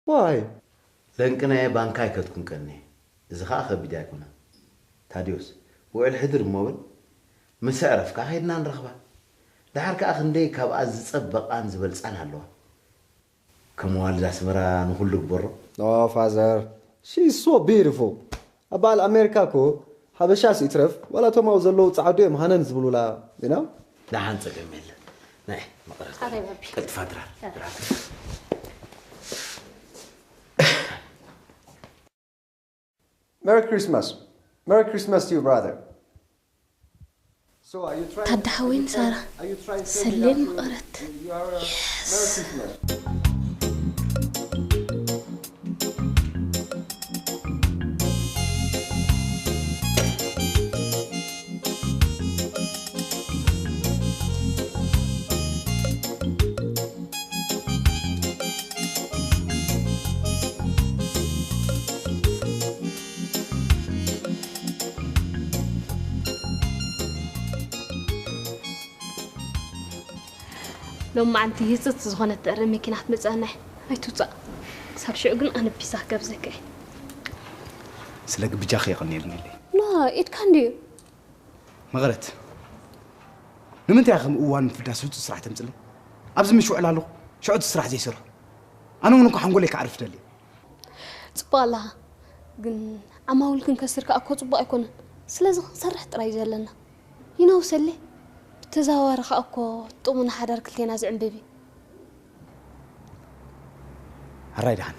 ዋይ? ለንቅናየ ባንካ ኣይከድኩን ቀኒ። እዚ ኸዓ ከቢድ ኣይኮነን። ታዲዮስ፣ ውዕል ሕድር እሞ በል፣ ምስ ኣዕረፍካ ኸይድና ንረኽባ። ደሓር ከኣ ክንደይ ካብኣ ዝጸበቓን ዝበልጻን ኣለዋ። ከም ዋልድ ኣስመራ ንኹሉ ግበሮ። Oh, father, she's so beautiful. ኣብ በዓል ኣሜሪካ እኮ ሓበሻስ ይትረፍ፣ ዋላ እቶም ኣብኡ ዘለዉ ጻዕዱ እዮም ሃነን ዝብሉላ፣ you know? ደሓን ጸገም የለን። ናይ መቐረት ኣበይ በቢ? ቀልጥፋ ድራር። ድራር። Merry Christmas. Merry Christmas to you, brother. So, are you trying, ታዳ ሓወይን ሳራ are you trying to ሰሌን መቐረት you are a Merry Christmas. ሎማዓንቲ ህፅፅ ዝኾነት ትዕረ መኪና ክትመፅኣና እያ። ኣይትውፃእ። ክሳብ ሽዑ ግን ኣነ ፒሳ ክጋብዘካ እየ። ስለ ግብጃኺ የቐንየልኒ ኢለይ። ና ኢድካ እንድዩ። መቐረት፣ ንምንታይ ኢኻ ከም እዋን ምፍዳስ ህፁፅ ስራሕ ተምፅለይ? ኣብዚ ምሽ ውዕል ኣለኹ፣ ሽዑ እቲ ስራሕ ዘይሰርሑ። ኣነ እውን እኮ ሓንጎለይ ክዓርፍ ደልየ። ፅቡቕ ኣለኻ፣ ግን ዓማዊል ክንከስር ከዓ እኮ ፅቡቕ ኣይኮነን። ስለዚ ክንሰርሕ ጥራይ እዩ ዘለና። ይነውሰለ ብተዘዋዋሪ ከዓ እኮ ጥቕሚ ንሓዳር ክልቴና ዝዕንብብ እዩ። ሕራይ ደሓን።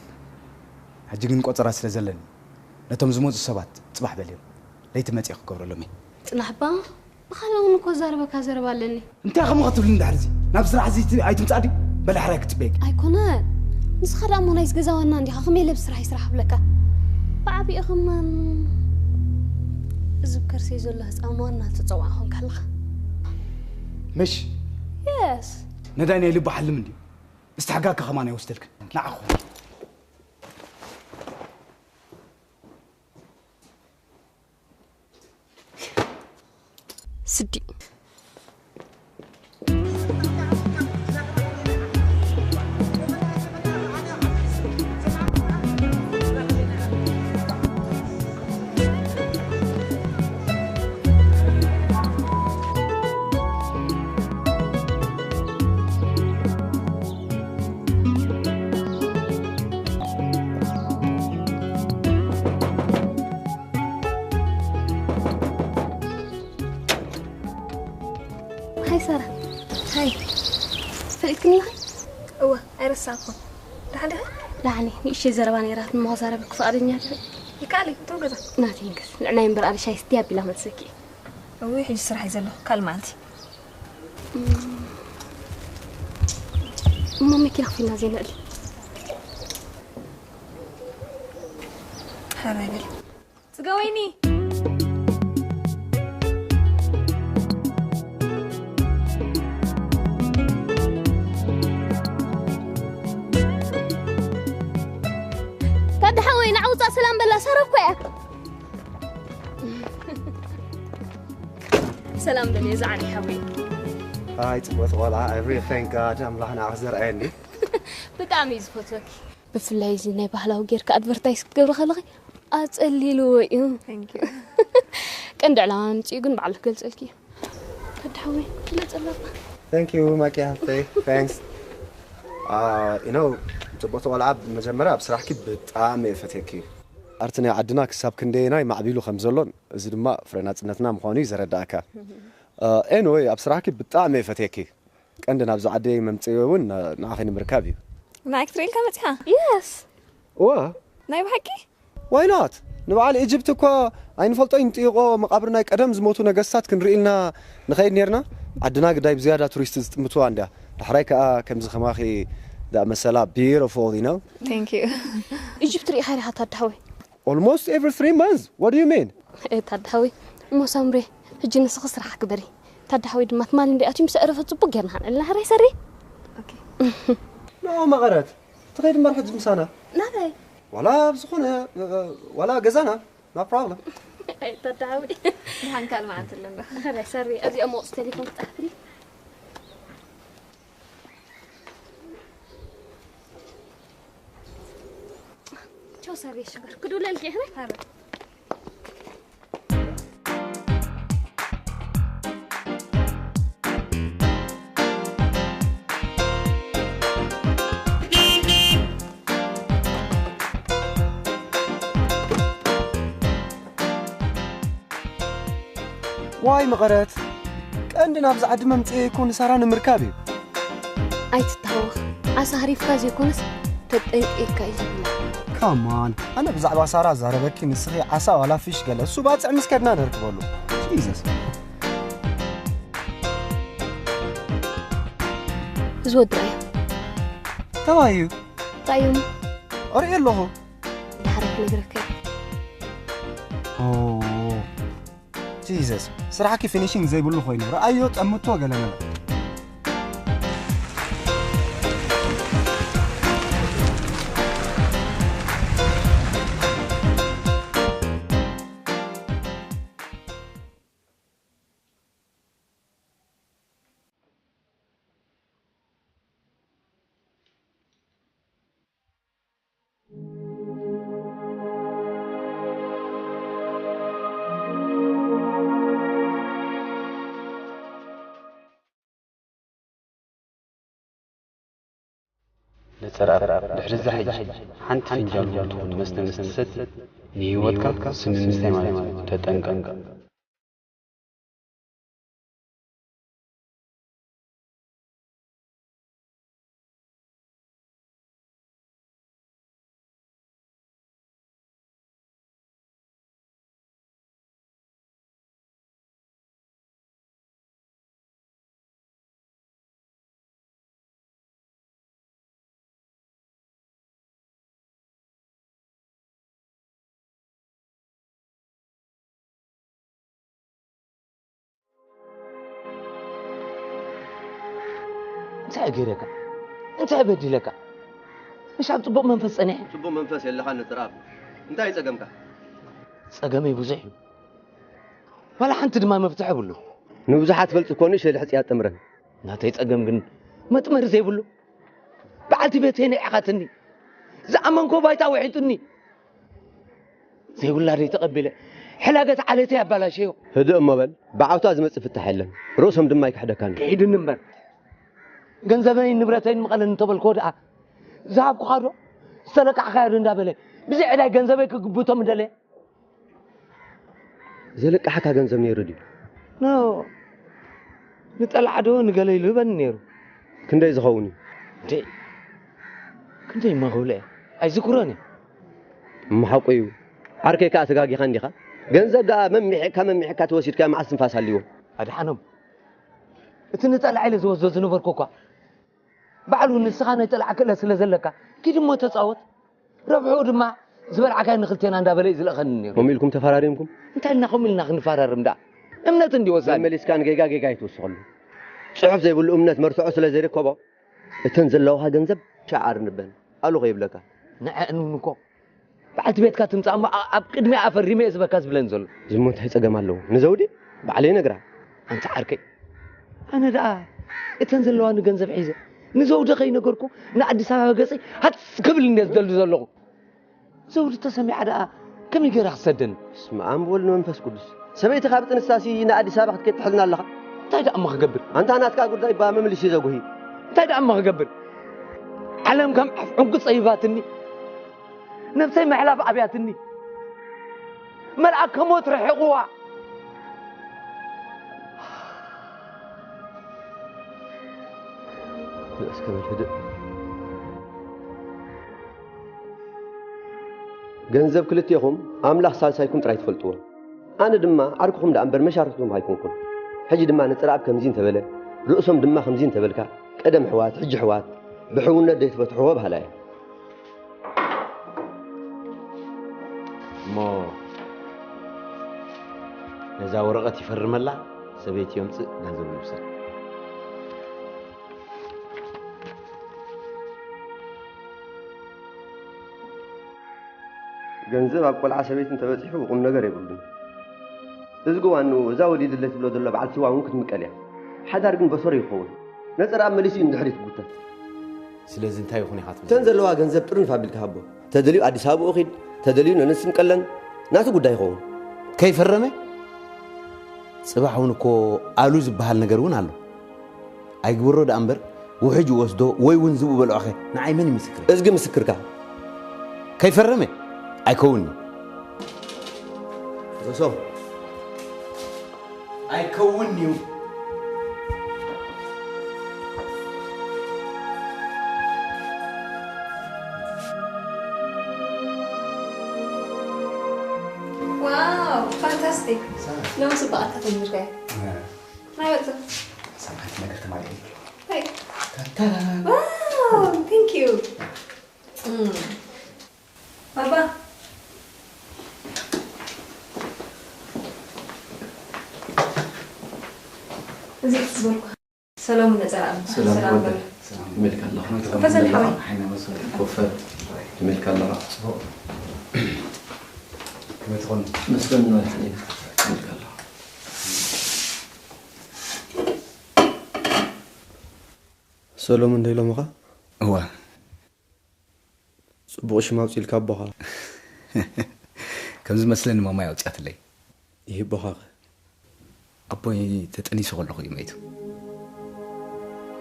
ሕጂ ግን ቆጸራ ስለ ዘለኒ ነቶም ዝመጹ ሰባት ጽባሕ በልዮም ለይቲ መጺኤ ክገብረሎም እየ። ጽናሕባ ብኻልእ እውን እኮ ዛረበካ ዘረባ ኣለኒ። እንታይ ከምኡ ክትብልኒ እንድሕር እዚ ናብ ስራሕ እዚ ት- ኣይትምጻእ ድዩ? በል ሕራይ ክጽበየኪ። ኣይኮነ ንስኻ ደኣ እሞ ናይዚ ገዛ ዋና እንዲኻ ከመይ ኢለ ብስራሕ ይስራሕ እብለካ። ብዓቢኡ ከማን እዚ ብከርሰይ ዘሎ ህፃን ዋና ትፀውዓ ኾንካ ኣለኻ። ምሽ የስ ነዳይ ናይ ልቢ ሓልም እንድዩ። እስቲ ሕጋካ ከማን ኣይወስደልክን። ንዓኹ ስዲ ሃይ ሳራ። ሃይ። ፈሊጥክኒ ኢኺ? እወ፣ ኣይረሳዕኩን። ደሓን ዲኺ? ደሓን እየ። ንእሽተይ ዘረባ ነይራትኒ፣ እሞ ክዛረበኪ ፍቓደኛ ዲኺ? ይከኣል እዩ፣ እተው ገዛ። ናተይ እንከስ፣ ንዕናይ እምበር ኣነ ሻይ ስትይ ኣቢላ መልሰኪ እየ። እውይ፣ ሕጂ ስራሕ እዩ ዘሎ፣ ካልእ መዓልቲ። እሞ መኪና ከፊልና ዘይንዕሊ? ሓራይ በል። ስጋ ወይኒ። ታዲ ሓወይ ንዓ ውፃእ ሰላም በላ ሳራ እኮ እያ። ሰላም በል የዛዓኒ ሓወይ። ኣይ ጽቡቕ ቆልዓ፣ I really thank God ኣምላኽ ንዓኺ ዘርኣየኒ። ብጣዕሚ እዩ ዝፈትወኪ። ብፍላይ እዚ ናይ ባህላዊ ጌርካ ኣድቨርታይዝ ክትገብሪ ከለኺ ኣጸሊልዎ እዩ። ቀንዲ ዕላማ ምምፅኡ ግን ባዕሉ ክገልፀልኪ እዩ። ታዲ ሓወይ ግለፀላ እባ። Thank you ማኪ ሃፍተይ። Thanks. You know ጽቡቕቲ ቆልዓ፣ መጀመርያ ኣብ ስራሕኪ ብጣዕሚ እየ ፈትየኪ። ኣርቲ ናይ ዓድና ክሳብ ክንደየናይ ማዕቢሉ ከም ዘሎን እዚ ድማ ፍረ ናጽነትና ምዃኑ እዩ ዘረዳእካ። Anyway ኣብ ስራሕኪ ብጣዕሚ እየ ፈትየኪ። ቀንዲ ናብዚ ዓደይ መምፅኤ እውን ንዓኺ ንምርካብ እዩ። ንዓይ ክትርኢ ኢልካ መፂኻ? የስ እዋ ናይ ብሓቂ? ዋይ ናት ንበዓል ኢጅፕት እኳ ኣይንፈልጦይ ንጥይቖ መቓብር ናይ ቀደም ዝሞቱ ነገስታት ክንርኢ ኢልና ንኸይድ ነርና። ዓድና ግዳይ ብዝያዳ ቱሪስት ዝጥምትዋ እንድያ። ዳሕራይ ከዓ ከምዚ ከማኺ ዝኣመሰላ beautiful you know። Thank you። ኢጅፕት ርኢኻ ዲኻ ታዲ ሓወይ? Almost every three months. What do you mean? ታዲ ሓወይ እሞ ሳምሬ ሕጂ ንስኺ ስራሕ ግበሪ። ታዲ ሓወይ ድማ ትማሊ እንድኣትዩ ምስ ኣዕረፈ ፅቡቅ ጌርና ክንዕልና ሕራይ ሰሪ። No መቐረት ትኸይድ እምበር ሕጂ ምሳና ናበይ? ዋላ ኣብ ዝኾነ ዋላ ገዛና no problem። ታዲ ሓወይ ብሓንካል መዓልቲ ኣለና። ሕራይ ሰሪ እዚኦም ወፅ ቴሌፎን ክጣሕፍኒ። ተወሳቢ ሽግር ክዱለልኪ ኢኽሪ? ዋይ መቐረት፣ ቀንዲ ናብዚ ዓዲ መምፅኤ እኮ ንሳራ ንምርካብ እዩ። ኣይትታወኽ። ዓሳ ሃሪፍካ ዘይኮነስ ተጠንቂቕካ እዩ ዝብላ። ካማን፣ ኣነ ብዛዕባ ሳራ ዛረበኪ ንስኺ ዓሳ ዋላ ፊሽ ገለ እሱ ባፅዕ ምስ ከድና ነርክበሉ። ጂዘስ። እዚ ወዲ ራእዩ። ተባዩ። ራእዩም። ኦርኢ ኣለኹ። ድሓረ ክነግረካ። ጂዘስ፣ ስራሕኪ ፊኒሽንግ ዘይብሉ ኮይኑ ረኣዮ ጠምቶ ገለ ነገር። ነጸርኣብ ድሕሪ እዛ ሕጂ ሓንቲ ፍንጃል እውን ትኹን መስተ ምስ ትሰቲ ንህይወትካ ስምምስታይ ማለት እዩ። ተጠንቀቕ። እንታይ ገይረካ? እንታይ በዲለካ? ምሽ ኣብ ጽቡቕ መንፈስ ጸኒሐ። ጽቡቕ መንፈስ የለኻን ንጥራብ። እንታይ ጸገምካ? ጸገመይ ብዙሕ እዩ። ዋላ ሓንቲ ድማ መፍትሒ የብሉ። ንብዙሓት ፈልጥ እኮ ንእሽተይ ልሕጽ እያ ትጥምረን። ናተይ ጸገም ግን መጥመሪ ዘይብሉ። በዓልቲ ቤተይ ንዒኻትኒ። ዝኣመንኮ ባይታ ውሒጡኒ። ዘይውላደይ ተቐቢለ ሕላገት ዓሌተይ ኣባላሸዮ። ህድእ እሞ በል፣ ብዓውታ ዝመጽእ ፍታሕ የለን፣ ርእሶም ድማ ኣይክሕደካን እዩ። ክሒድኒ እምበር፣ ገንዘበይን ንብረተይን ምቐለኒ እንተበልክዎ ደኣ፣ ዝሃብኩኻ ዶ? ዝተለቃሕካዮ ዶ እንዳበለ፣ ብዘይ ዕዳይ ገንዘበይ ክግብቶ ምደለየ። ዘለቃሕካ ገንዘብ ነይሩ ድዩ? ኖ፣ ንጠላዕ ዶ ንገለ ኢሉ ህበኒ ነይሩ። ክንደይ ዝኸውን እዩ? እንዴ፣ ክንደይ እማ ክብሎ እየ? ኣይዝክሮን እየ። እሞ ሓቁ እዩ። ዓርከይ ከኣ ተጋጊኻ እንዲኻ? ገንዘብ ደኣ መሚሕካ መሚሕካ ተወሲድካ መዓስ ትንፋስ ሃልይዎ? ኣድሓኖም፣ እቲ ንጠላዕ ኢለ ዝወስዶ ዝነበርኩ እኳ ባዕሉ ንስኻ ናይ ጠላዕ ክእለት ስለ ዘለካ ኪድ እሞ ተጻወት፣ ረብሕኡ ድማ ዝበልዓካዮ ንኽልቴና እንዳበለ እዩ ዝልእኸኒ ነይሩ። ከምኡ ኢልኩም ተፈራሪምኩም? እንታይ እና ከምኡ ኢልና ክንፈራርም ደኣ? እምነት እንዲ ወሳኒ። መመሊስካ ንጌጋ ጌጋ ኣይትውስኸሉ። ጽሑፍ ዘይብሉ እምነት መርትዖ ስለ ዘይርከቦ እተን ዘለዋኻ ገንዘብ ሻዕ ኣርንበን ኣሉ ከይብለካ። ንዐ እንውን እኮ በዓልቲ ቤትካ ትምጻእ እሞ ኣብ ቅድሚኣ ኣፈሪመ እየ ዝበካ ዝብለን ዘሎ። ዝሞ እንታይ ጸገም ኣለዎ? ንዘውዲ ባዕለይ ነግራ። ኣንታ ዓርከይ፣ ኣነ ደኣ እተን ዘለዋኒ ገንዘብ ሒዘ ንዘውዲ ከይነገርኩ ንኣዲስ ኣበባ ገጸይ ሃጽ ክብል እንደ ዝደሊ ዘለኹ። ዘውዲ ተሰሚዓ ደኣ ከመይ ገይራ ክሰደኒ? በስመ ኣብ ወወልድ ወመንፈስ ቅዱስ። ሰበይትኻ ብጥንሳሲ ንኣዲስ ኣበባ ክትከይድ ትሕልና ኣለኻ? እንታይ ደኣ እሞ ክገብር? ኣንታ ናትካ ጉዳይ እባ መምልሲ ዘጉሂ። እንታይ ደኣ እሞ ክገብር? ዓለም ከም ዓፍ ዕንቁ ጸቢባትኒ። ነብሰይ ምሕላፍ ኣብያትኒ። መልኣከ ሞት ርሒቕዋ። እስከ በል ህድእ። ገንዘብ ክልቴኹም ኣምላኽ ሳልሳይኩም ጥራይ ትፈልጥዎ። ኣነ ድማ ዓርክኹም ደኣ እምበር መሻርክትኩም ኣይኮንኩን። ሕጂ ድማ ንጽራብ ከምዚ እንተበለ፣ ርእሶም ድማ ከምዚ እንተበልካ፣ ቀደም ኣሕዋት፣ ሕጂ ኣሕዋት፣ ብሕውነት ደይትፈትሕዎ በሃላይ እየ። እሞ ነዛ ወረቐት ይፈርመላ፣ ሰበይቲ የምጽእ፣ ገንዘቡ ይውሰድ። ገንዘብ ኣብ ቆልዓ ሰበይቲ እንተበጺሑ ቁም ነገር የብሉን። እዚ ግዋኑ እዛ ወሊድለይ ትብሎ ዘሎ በዓልትዋ እውን ክትምቀል እያ። ሓዳር ግን በሰሩ ይኸውን። ነጸርኣብ መሊሱ እዩ ንድሕሪት ዝጉተት። ስለዚ እንታይ ይኹን ኢኻ ትብል? እተን ዘለዋ ገንዘብ ጥርንፍ ኣቢልካ ሃቦ። ተደልዩ ኣዲስ ኣበባኡ ኺድ፣ ተደልዩ ነንስም ቀለን፣ ናቱ ጉዳይ ይኸውን። ከይፈረመ? ጽባሕ እውን እኮ ኣሉ ዝበሃል ነገር እውን ኣሎ። ኣይግበሮ ደኣ እምበር፣ ውሕጅ ይወስዶ ወይ እውን ዝብኡ በልዖኸ፣ ንዓይ መን ይምስክር? እዝጊ ምስክርካ። ከይፈረመ? ኣይከውን'ዩ። ሶሶ። ኣይከውን'ዩ። ዋው፣ ፋንታስቲክ። ሎሚ ጽቡቕ ኣታ ተጀሚርካዮ። ናይ በልቶ። ሰማዕቲ ነገር ተማሪኹ። ሄይ። ታታራ። ዋው፣ thank you። እም። ባባ። እዚ ዝበልኩ ሰሎሙን ነጸራ። ሰላም ሰላም ወደ በል። ሰላም መልክ ኣለኹ። ተሰል ሓወይ። ሓይና መስል ኮፈ መልክ ኣለኻ። ከመይ ትኾኑ? መስገን ነው ሓይና መልክ ኣለኻ። ሰሎሙን ዶ ኢሎምኻ? እወ። ጽቡቕ ሽም ኣውጺእልካ ኣቦኻ። ከም ዝመስለኒ ማማይ ኣውጺኣትለይ። ይህቦኻኸ? ኣቦይ ተጠኒሱ ከለኹ እዩ መይቱ።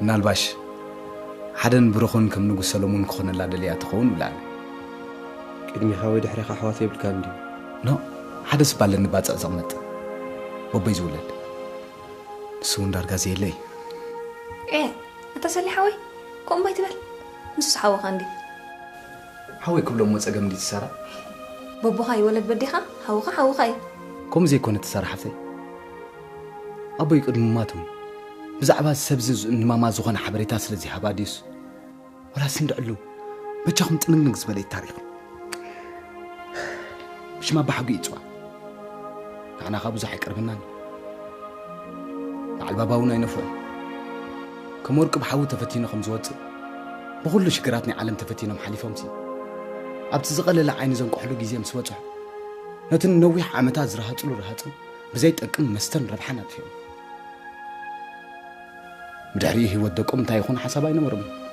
ምናልባሽ ሓደን ብሩኽን ከም ንጉስ ሰሎሞን ክኾነላ ደልያ ትኸውን ብላኒ። ቅድሚኻ ወይ ድሕሬኻ ኣሕዋት የብልካን ድዩ? ኖ፣ ሓደ ስብ ኣለኒ ባጽዕ ዘቕመጥ። በቦይ ዝውለድ። ንሱ እውን ዳርጋ ዘየለ እዩ። ኤ፣ ኣታ ሰሊ ሓወይ፣ ከምኡ ኣይትበል። ንሱስ ሓውኻ እንዲ። ሓወይ ክብሎ እሞ ጸገም እንዲ ትሰራ። በቦኻ ይወለድ በዴኻ፣ ሓውኻ ሓውኻ እዩ። ከምኡ ዘይኮነ ትሰራ ሓፍተይ። ኣቦይ ቅድሚ ምማቱ ብዛዕባ ሰብዚ ዝ-፣ ንማማ ዝኾነ ሓበሬታ ስለ ዘይሃባ ድዩስ? ወላስ እንድዕሉ በጃኹም ጥንግንግ ዝበለ እዩ ታሪኽ። ብሽም ኣባ ሓጉ ይጽዋዕ። ንዓና ካብ ብዙሕ ኣይቀርበናን። በዓል ባባ እውን ኣይነፍዖን። ከም ወርቂ ብሓዊ ተፈቲኑ ከም ዝወጽእ፣ ብኹሉ ሽግራት ናይ ዓለም ተፈቲኖም ሓሊፎምሲ፣ ኣብቲ ዝቐለለ ዓይኒ ዘንቅሕሉ ግዜ ምስ በጽሑ፣ ነቲ ንነዊሕ ዓመታት ዝረሃጽሉ ረሃጽን ብዘይጠቅም መስተን ረብሓን ኣጥፊኦም። ብድሕሪኡ ህይወት ደቆም እንታይ ይኹን ሓሳብ ኣይነበሮምን።